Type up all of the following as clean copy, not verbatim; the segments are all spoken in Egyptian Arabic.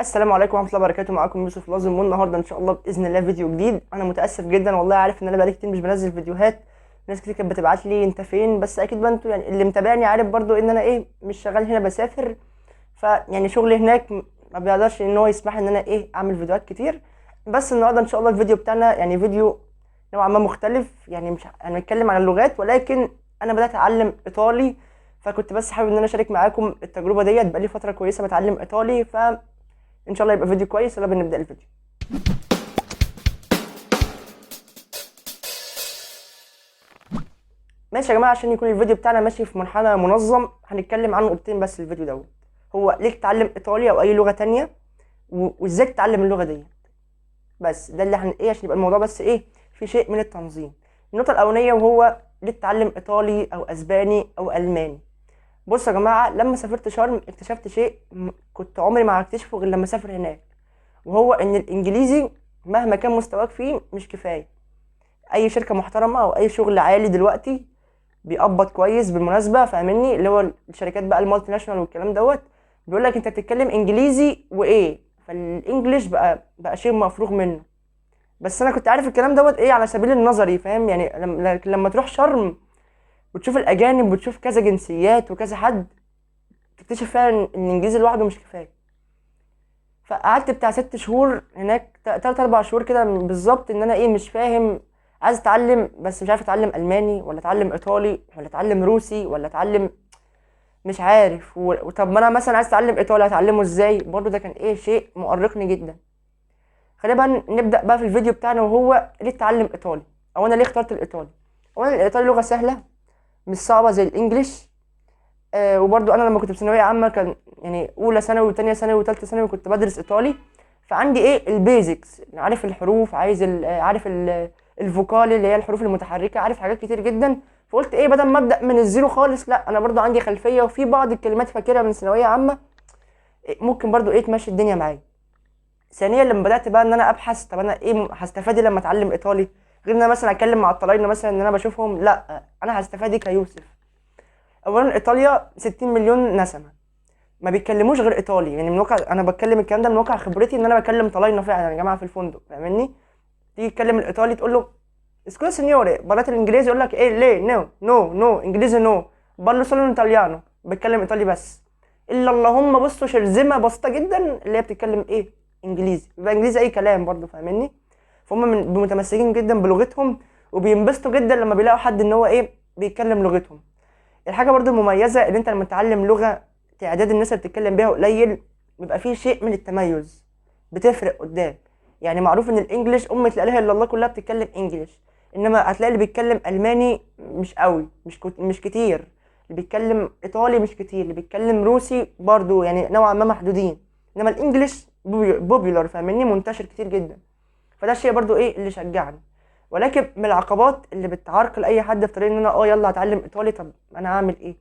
السلام عليكم ورحمة الله وبركاته. معاكم يوسف لازم، والنهارده ان شاء الله باذن الله فيديو جديد. انا متاسف جدا والله، عارف ان انا بقالي كتير مش بنزل فيديوهات، ناس كتير كانت بتبعت لي انت فين، بس اكيد بقى انتوا يعني اللي متابعني عارف برضو ان انا ايه مش شغال هنا، بسافر، فيعني شغلي هناك ما بيقدرش ان هو يسمح ان انا ايه اعمل فيديوهات كتير. بس النهارده ان شاء الله الفيديو بتاعنا يعني فيديو نوعا ما مختلف، يعني مش هنتكلم عن اللغات، ولكن انا بدات اتعلم ايطالي، فكنت بس حابب ان انا اشارك معاكم التجربة ديت. بقالي فترة كويسة بتعلم ايطالي، ف ان شاء الله يبقى فيديو كويس. يلا بنبدا الفيديو. ماشي يا جماعة، عشان يكون الفيديو بتاعنا ماشي في منحنى منظم هنتكلم عن نقطتين بس الفيديو دوت، هو ليه تتعلم ايطالي او اي لغة تانية، وازاي تتعلم اللغة ديت. بس ده اللي ايه عشان يبقى الموضوع بس ايه في شيء من التنظيم. النقطة الاولانية وهو ليه تتعلم ايطالي او اسباني او الماني. بصوا يا جماعة، لما سافرت شرم اكتشفت شيء كنت عمري ما هكتشفه غير لما اسافر هناك، وهو ان الانجليزي مهما كان مستواك فيه مش كفاية. اي شركة محترمه او اي شغل عالي دلوقتي بيقبض كويس بالمناسبة، فاهمني، اللي هو الشركات بقى ال multinational والكلام دوت، بيقول لك انت بتتكلم انجليزي وايه، فال English بقى شيء مفروغ منه. بس انا كنت عارف الكلام دوت ايه على سبيل النظري، فاهم يعني. لما تروح شرم وتشوف الاجانب وتشوف كذا جنسيات وكذا حد، تكتشف فعلا ان الانجليزي لوحده مش كفاية. فقعدت بتاع 6 شهور هناك، 3 4 شهور كده بالظبط، ان انا ايه مش فاهم، عايز اتعلم بس مش عارف اتعلم الماني ولا اتعلم ايطالي ولا اتعلم روسي ولا اتعلم مش عارف. وطب ما انا مثلا عايز اتعلم ايطالي هتعلمه ازاي برضو؟ ده كان ايه شيء مؤرقني جدا. خلينا بقى نبدا بقى في الفيديو بتاعنا، وهو ليه اتعلم ايطالي، او انا ليه اخترت الايطالي. اولا الايطالي لغة سهلة مش صعبة زي ال English. وبرضو انا لما كنت في ثانوية عامة كان يعني اولى ثانوي وثانيه ثانوي وثالثه ثانوي كنت بدرس ايطالي، فعندي ايه ال basics، عارف الحروف، عارف ال vocali اللي هي الحروف المتحركة، عارف حاجات كتير جدا. فقلت ايه بدل ما ابدا من ال zero خالص، لا انا برضو عندي خلفية وفي بعض الكلمات فاكرها من ثانوية عامة، ممكن برضو ايه تمشي الدنيا معايا. ثانيا لما بدات بقى ان انا ابحث، طب انا ايه هستفاد إيه لما اتعلم ايطالي، غير ان انا مثلا اتكلم مع الطلاينه مثلا ان انا بشوفهم، لا انا هستفاد ايه كيوسف. اولا ايطاليا 60 مليون نسمه ما بيتكلموش غير ايطالي، يعني من واقع انا بتكلم الكلام ده من واقع خبرتي ان انا بكلم طلاينة فعلا يا جماعة في الفندق، فاهمني. تيجي تتكلم الايطالي تقول له scusa signore، parlate الانجليزي يقول لك ايه ليه no no no انجليزي no parlo solo italiano، بتكلم ايطالي بس، الا اللهم بصوا شرذمه بسيطة جدا اللي هي بتتكلم ايه انجليزي، يبقى انجليزي اي كلام برضه، فاهمني. فهم متمسكين جدا بلغتهم وبينبسطوا جدا لما بيلاقوا حد ان هو ايه بيتكلم لغتهم. الحاجة برضو المميزة ان انت لما تتعلم لغة تعداد الناس اللي بتتكلم بيها قليل، بيبقى فيه شيء من التميز، بتفرق قدام. يعني معروف ان ال English امه لا اله الا الله كلها بتتكلم English، انما هتلاقي اللي بيتكلم الماني مش قوي، مش كتير، اللي بيتكلم ايطالي مش كتير، اللي بيتكلم روسي برضو يعني نوعا ما محدودين، انما ال English popular، فاهمني، منتشر كتير جدا. فده الشيء برضو ايه اللي شجعني. ولكن من العقبات اللي بتعرقل اي حد في طريق ان انا يلا هتعلم ايطالي، طب انا هعمل ايه؟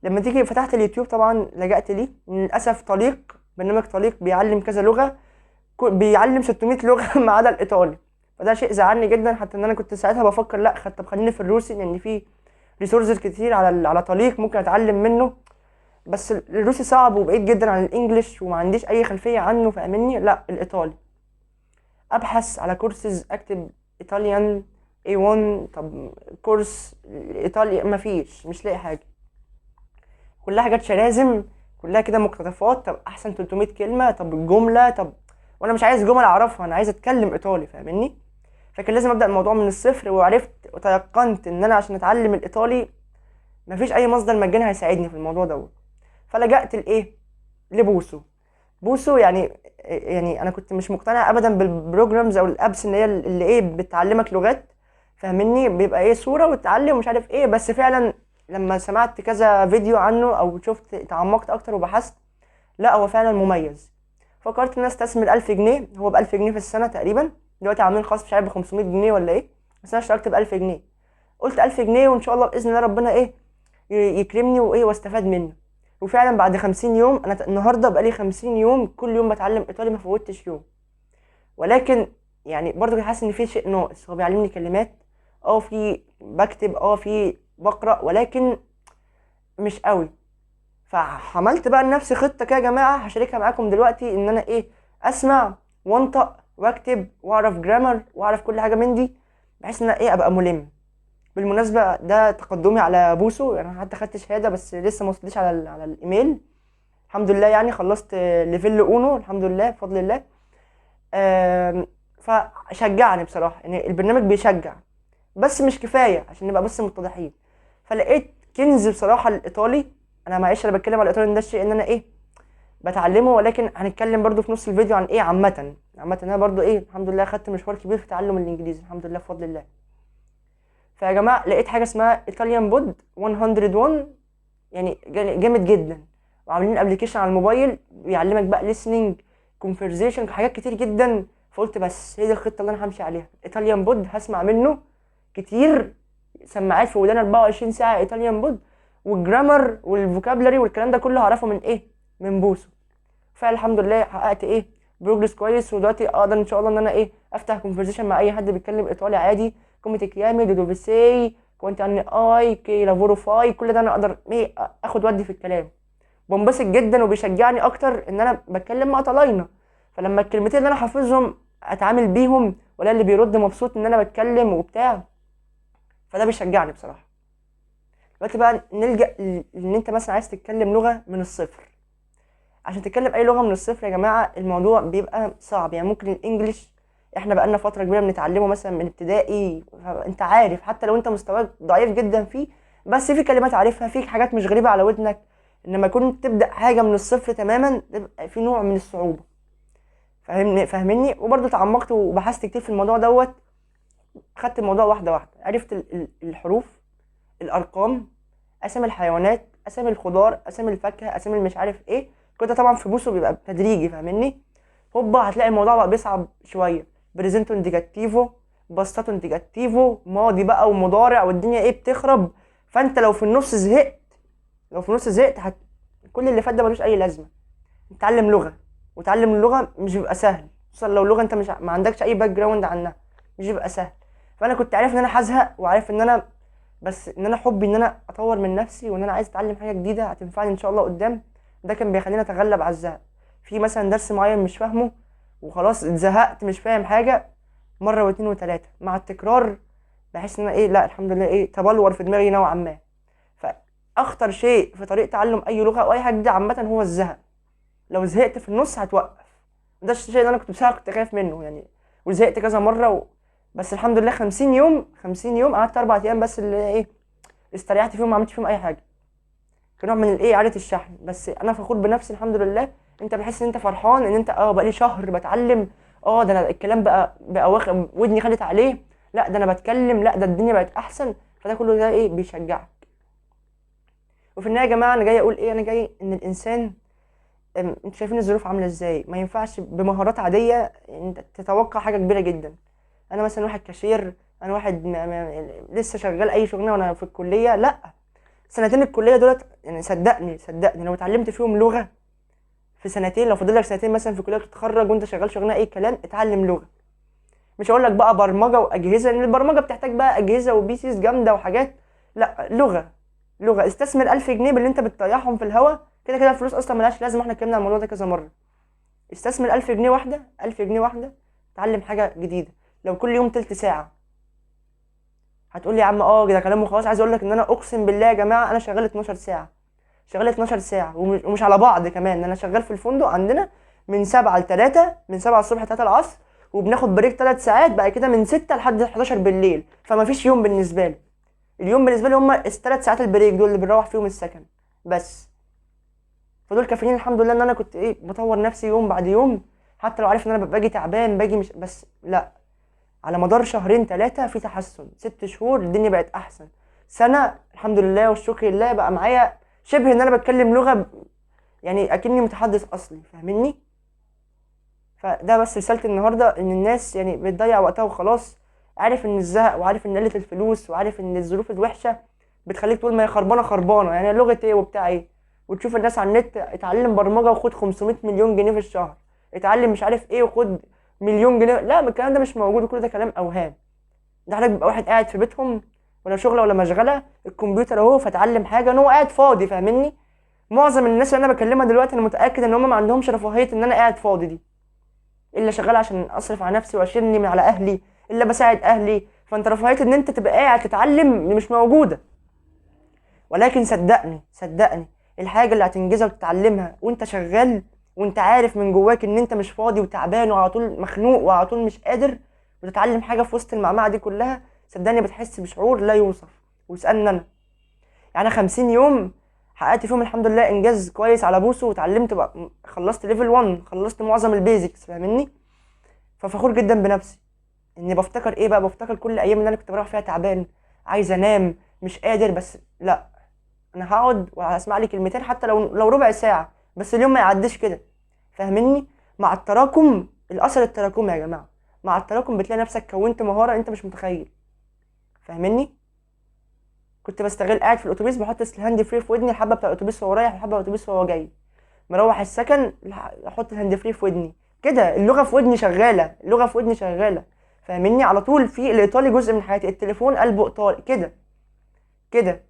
لما تيجي فتحت اليوتيوب طبعا لجأت ليه، للاسف طليق، برنامج طليق بيعلم كذا لغة، بيعلم 600 لغة ما عدا الايطالي. فده شيء زعلني جدا، حتى ان انا كنت ساعتها بفكر لا طب خليني في الروسي لان في resources كتير على طليق ممكن اتعلم منه، بس الروسي صعب وبعيد جدا عن ال English وما عنديش اي خلفية عنه، فاهمني. لا الايطالي ابحث على كورسز، اكتب Italian A1، طب كورس ايطالي مفيش، مش لاقي حاجة، كلها حاجات شرازم، كلها كده مقتطفات. طب احسن 300 كلمة، طب الجملة، طب وانا مش عايز جمل اعرفها، انا عايز اتكلم ايطالي، فاهمني. فكان لازم ابدا الموضوع من الصفر، وعرفت وتيقنت ان انا عشان اتعلم الايطالي مفيش اي مصدر مجاني هيساعدني في الموضوع دوت. فلجأت لايه؟ لبوسو. بوسو يعني انا كنت مش مقتنع ابدا بال programs او ال apps ان هي اللي ايه بتعلمك لغات، فاهمني، بيبقى ايه صوره وتعلم ومش عارف ايه. بس فعلا لما سمعت كذا فيديو عنه او شفت، تعمقت اكتر وبحثت، لا هو فعلا مميز. فكرت ان انا استثمر 1000 جنيه، هو ب 1000 جنيه في السنة تقريبا، دلوقتي عاملين خاص مش عارف ب 500 جنيه ولا ايه، بس انا اشتركت ب 1000 جنيه. قلت 1000 جنيه وان شاء الله باذن الله ربنا ايه يكرمني وايه واستفاد منه. وفعلا بعد 50 يوم، انا النهارده بقالي 50 يوم كل يوم بتعلم ايطالي، ما فوتش يوم. ولكن يعني برضه حاسس ان في شيء ناقص. هو بيعلمني كلمات، في بكتب، في بقرا، ولكن مش قوي. فعملت بقى لنفسي خطه كده يا جماعة هشاركها معاكم دلوقتي، ان انا ايه اسمع وانطق واكتب واعرف grammar واعرف كل حاجة من دي، بحيث ان انا ايه ابقى ملم. بالمناسبة ده تقدمي على بوسو، يعني حتى خدت شهادة بس لسه ما وصلتش على الايميل، الحمد لله. يعني خلصت livello uno الحمد لله بفضل الله. فشجعني بصراحة، يعني البرنامج بيشجع بس مش كفاية عشان نبقى بس متضحين. فلقيت كنز بصراحة الايطالي. انا معلش انا بتكلم على الايطالي ده الشيء ان انا ايه بتعلمه، ولكن هنتكلم برضو في نص الفيديو عن ايه عامة. عامة انا برضو ايه الحمد لله خدت مشوار كبير في تعلم الانجليزي الحمد لله بفضل الله. فيا جماعة لقيت حاجة اسمها Italian Pod 101، يعني جامد جدا، وعاملين application على الموبايل بيعلمك بقى listening conversation حاجات كتير جدا. فقلت بس هي دي الخطة اللي انا همشي عليها، Italian Pod هسمع منه كتير، سماعات في ودان 24 ساعة Italian Pod، وال grammar وال vocabulary والكلام ده كله هعرفه من ايه؟ من بوسو. فالحمد لله حققت ايه progress كويس، ودلوقتي اقدر ان شاء الله ان انا ايه افتح conversation مع اي حد بيتكلم ايطالي عادي، come ti chiami، di dove sei، quanti anni hai، che lavoro fai، كل ده انا اقدر ايه اخد ودي في الكلام. بنبسط جدا وبيشجعني اكتر ان انا بتكلم مع طلاينة، فلما الكلمتين اللي انا حافظهم اتعامل بيهم، ولا اللي بيرد مبسوط ان انا بتكلم وبتاع، فده بيشجعني بصراحة. دلوقتي بقى نلجأ ان انت مثلا عايز تتكلم لغة من الصفر. عشان تتكلم اي لغة من الصفر يا جماعة الموضوع بيبقى صعب. يعني ممكن ال English احنا بقالنا فترة كبيرة بنتعلمه مثلا من ابتدائي، انت عارف حتى لو انت مستواك ضعيف جدا فيه، بس في كلمات عارفها، في حاجات مش غريبة على ودنك. انما كنت تبدا حاجة من الصفر تماما تبقى في نوع من الصعوبة، فاهمني؟ وبرده تعمقت وبحثت كتير في الموضوع دوت، خدت الموضوع واحدة واحدة، عرفت الحروف، الارقام، اسامي الحيوانات، اسامي الخضار، اسامي الفاكهة، اسامي مش عارف ايه. كنت طبعا في بوسو بيبقى تدريجي، فاهمني؟ هوبا هتلاقي الموضوع بقى بيصعب شوية، presente indicativo، passato indicativo، ماضي بقى ومضارع، والدنيا ايه بتخرب. فانت لو في النص زهقت، لو في النص زهقت كل اللي فات ده ملوش اي لازمه. اتعلم لغة، وتعلم اللغة مش بيبقى سهل، خصوصا لو لغة انت مش ما عندكش اي background عنها، مش بيبقى سهل. فانا كنت عارف ان انا هزهق، وعارف ان انا بس ان انا حبي ان انا اطور من نفسي، وان انا عايز اتعلم حاجة جديدة هتنفعني ان شاء الله قدام، ده كان بيخليني اتغلب على الزهق. في مثلا درس معين مش فاهمه وخلاص اتزهقت مش فاهم حاجة، مرة واتنين وتلاتة مع التكرار بحس ان انا ايه، لا الحمد لله ايه تبلور في دماغي نوعا ما. فاخطر شيء في طريق تعلم اي لغة او اي حاجة جديدة عامة هو الزهق. لو زهقت في النص هتوقف، ده الشيء اللي انا كنت بصراحة كنت خايف منه يعني، وزهقت كذا مرة بس الحمد لله 50 يوم، 50 يوم قعدت 4 ايام بس اللي ايه استريحت فيهم، ما عملتش فيهم اي حاجة، كنوع من الايه اعاده الشحن. بس انا فخور بنفسي الحمد لله. انت بتحس ان انت فرحان ان انت بقى لي شهر بتعلم، ده انا الكلام بقى واخد ودني خدت عليه، لا ده انا بتكلم، لا ده الدنيا بقت احسن. فده كله ده ايه بيشجعك. وفي النهاية يا جماعة انا جاي اقول ايه، انا جاي ان الانسان انتوا شايفين الظروف عامله ازاي، ما ينفعش بمهارات عادية انت تتوقع حاجة كبيرة جدا. انا مثلا واحد كاشير، انا واحد لسه شغال اي شغلانة وانا في الكلية، لا سنتين الكلية دولت يعني صدقني لو اتعلمت فيهم لغة في سنتين، لو فاضل لك سنتين مثلا في الكلية تتخرج وانت شغال شغلانة اي كلام، اتعلم لغة. مش هقول لك بقى برمجة واجهزة، لان البرمجة بتحتاج بقى اجهزة و PCs جامدة وحاجات، لا لغة. استثمر 1000 جنيه باللي انت بتطيعهم في الهوا كده كده، الفلوس اصلا ملهاش لازمه، احنا اتكلمنا عن الموضوع ده كذا مرة. استثمر 1000 جنيه واحدة، 1000 جنيه واحدة اتعلم حاجة جديدة، لو كل يوم تلت ساعة. هتقول لي يا عم ده كلام وخلاص. عايز اقول لك ان انا اقسم بالله يا جماعة انا شغال 12 ساعة، شغال 12 ساعة ومش على بعض كمان. انا شغال في الفندق عندنا من 7 ل 3، من 7 الصبح ل 3 العصر، وبناخد break 3 ساعات، بعد كده من 6 لحد 11 بالليل. فما فيش يوم بالنسبة لي، اليوم بالنسبة لي هم الثلاث ساعات ال break دول اللي بنروح فيهم السكن بس. فدول كافيين الحمد لله ان انا كنت ايه بطور نفسي يوم بعد يوم، حتى لو عارف ان انا باجي تعبان باجي مش بس، لا على مدار شهرين 3 في تحسن، 6 شهور الدنيا بقت احسن، سنة الحمد لله والشكر لله بقى معايا شبه ان انا بتكلم لغة يعني اكني متحدث اصلي، فاهمني؟ فده بس رسالتي النهارده، ان الناس يعني بتضيع وقتها وخلاص. عارف ان الزهق، وعارف ان قلة الفلوس، وعارف ان الظروف الوحشة بتخليك تقول ما هي خربانة خربانة، يعني لغة ايه وبتاع ايه، وتشوف الناس على النت اتعلم برمجة وخد 500 مليون جنيه في الشهر، اتعلم مش عارف ايه وخد مليون جنيه. لا الكلام ده مش موجود، وكل ده كلام اوهام. ده حضرتك بيبقى واحد قاعد في بيتهم ولا شغله ولا مشغله، الكمبيوتر اهو فتعلم حاجة ان هو قاعد فاضي، فاهمني؟ معظم الناس اللي انا بكلمها دلوقتي انا متاكد ان هم ما عندهمش رفاهية ان انا قاعد فاضي دي. الا شغال عشان اصرف على نفسي واشيلني من على اهلي، الا بساعد اهلي. فانت رفاهية ان انت تبقى قاعد تتعلم مش موجودة. ولكن صدقني صدقني الحاجة اللي هتنجزها وتتعلمها وانت شغال، وانت عارف من جواك ان انت مش فاضي وتعبان وعلى طول مخنوق وعلى طول مش قادر، وتتعلم حاجة في وسط المعمعة دي كلها، صدقني بتحس بشعور لا يوصف. واسالني انا، يعني 50 يوم حققت فيهم الحمد لله انجاز كويس على بوسو، وتعلمت بقى، خلصت level 1، خلصت معظم ال basics، فاهمني؟ ففخور جدا بنفسي اني بفتكر ايه بقى، بفتكر كل ايام اللي انا كنت بروح فيها تعبان، عايز انام، مش قادر، بس لا انا هقعد وهسمع لي كلمتين حتى لو ربع ساعة، بس اليوم ما يعديش كده، فاهمني؟ مع التراكم، الاثر التراكمي يا جماعة، مع التراكم بتلاقي نفسك كونت مهارة انت مش متخيل، فاهمني؟ كنت بستغل قاعد في الاتوبيس بحط ال hand free في ودني، الحبة بتاع الاتوبيس وهو رايح، الحبة الاتوبيس وهو جاي، مروح السكن احط ال hand free في ودني كده، اللغة في ودني شغالة، اللغة في ودني شغالة، فاهمني؟ على طول في الايطالي جزء من حياتي، التليفون قلبه ايطالي كده كده،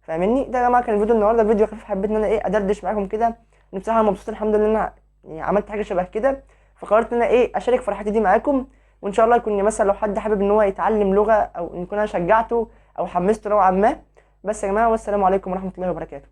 فاهمني؟ ده يا جماعة كان الفيديو النهارده، فيديو خفيف، حبيت ان انا ايه ادردش معاكم كده. انا بصراحة مبسوط الحمد لله ان انا يعني عملت حاجة شبه كده، فقررت ان انا ايه اشارك فرحتي دي معاكم، وان شاء الله يكون مثلا لو حد حابب ان هو يتعلم لغة، او ان يكون انا شجعته او حمسته نوعا ما. بس يا جماعة، والسلام عليكم ورحمة الله وبركاته.